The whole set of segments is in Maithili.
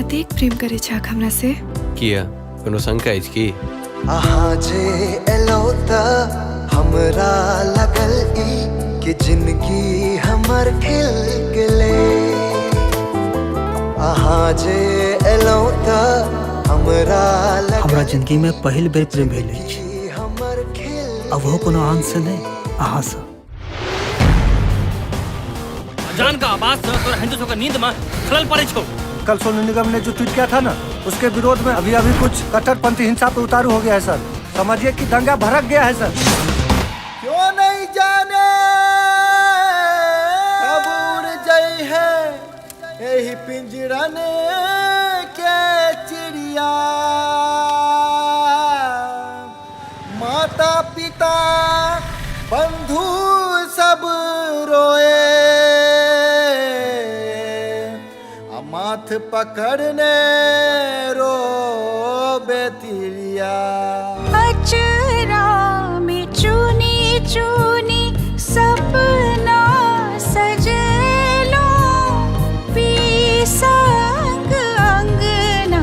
एतेक प्रेम करे छाक हमरा से? किया कोनो शंका अछि की? अहाँ जे एलौ त हमरा लगल ई कि जिंदगी हमर खिल गेलै। अहाँ जे एलौ त हमरा लगल हमरा जिंदगी में पहिल बेर प्रेम भेल अछि। हमर खिल अब वो कोनो आन से नहीं, अहाँ से। अजान का आवाज से तोरा हिंदू सबके नींद में खलल पड़े छौ। कल सोनू निगम ने जो ट्वीट किया था ना, उसके विरोध में अभी अभी कुछ कट्टरपंथी हिंसा पे उतारू हो गया है सर। समझिए कि दंगा भड़क गया है सर। क्यों नहीं जाने कब उड़ जाई है यही पिंजरा ने के चिड़िया। माता पिता बंधु सब रोए, आ माथ पकड़ने रो बेतिरिया। अचरा में चुनी चुनी सपना सजेलो, पीसंग अंगना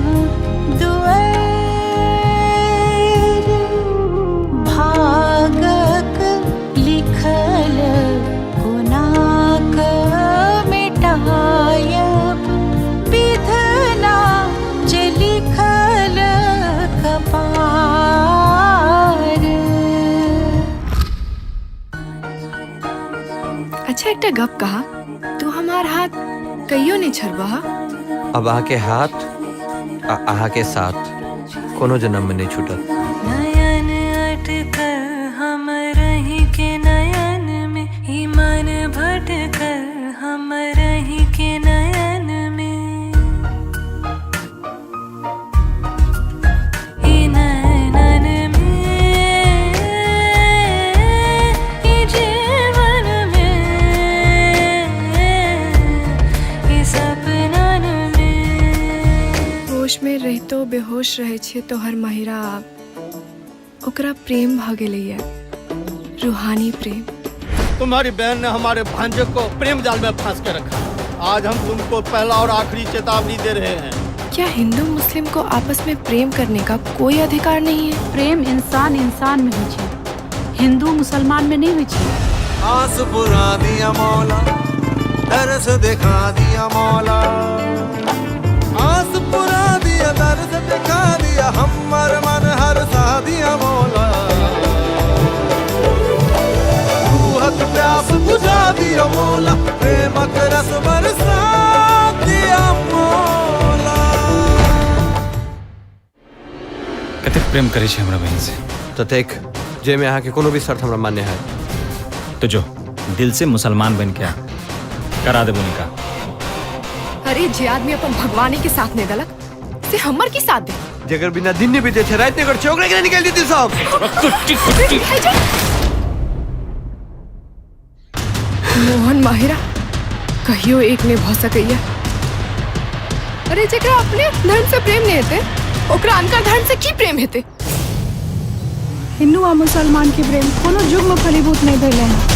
दुआर। भागक लिखल कोनाक मिटायब, विधना जे लिखल कपार। अच्छा एकटा गप कहा, तू हमार हाथ कहियो नहीं छड़बह? अब अहाँ के हाथ आ अहाँ के साथ कोनो जन्म में नहीं छूटत। नयन अटकल हम रही के नयन में, ही मन भटकल हम रही के नयन में। ही नयनन में, ही जीवन में, ही सपनन में। होश में रहितो बेहोश रहे छे तोहर महिरा आब। ओकरा प्रेम भ गेलैया, रूहानी प्रेम। तुम्हारी बहन ने हमारे भांजे को प्रेम जाल में फांस के रखा। आज हम तुमको पहला और आखिरी चेतावनी दे रहे हैं। क्या हिंदू मुस्लिम को आपस में प्रेम करने का कोई अधिकार नहीं है? प्रेम इंसान इंसान में होइ छै, हिंदू मुसलमान में नहीं होइ छै। आस पुरा दिया मौला, दरस दिखा दिया मौला। आस पुरा दिया, दरस दिखा दिया, हमर मन हर सा दिया मौला। रूहक प्यास बुझा दिया मौला, प्रेमक रस बरसा दिया मौला। कतेक प्रेम करै छी हमरा बहिन से? ततेक जाहिमे अहाँके कोनो भी शर्त हमरा मान्य है। तो जो दिल से मुसलमान बन के आ, करा देबो निकाह। अरे जे आदमी अपन भगवाने के साथ नहीं दलक से हमर की साथ दे? जगर बिना दिन नहीं बीते छे, रात नहीं कर छे, ओकरा के निकाल देती साहब। कुट्टी कुट्टी। मोहन माहिरा कहियो एक नहीं भ सकैया। अरे जेकरा अपने धर्म से प्रेम नहीं हेते, ओकरा अनका धर्म से की प्रेम हेते? हिंदू आ मुसलमान के प्रेम कोनो युग में फलीभूत नहीं भेलै हँ।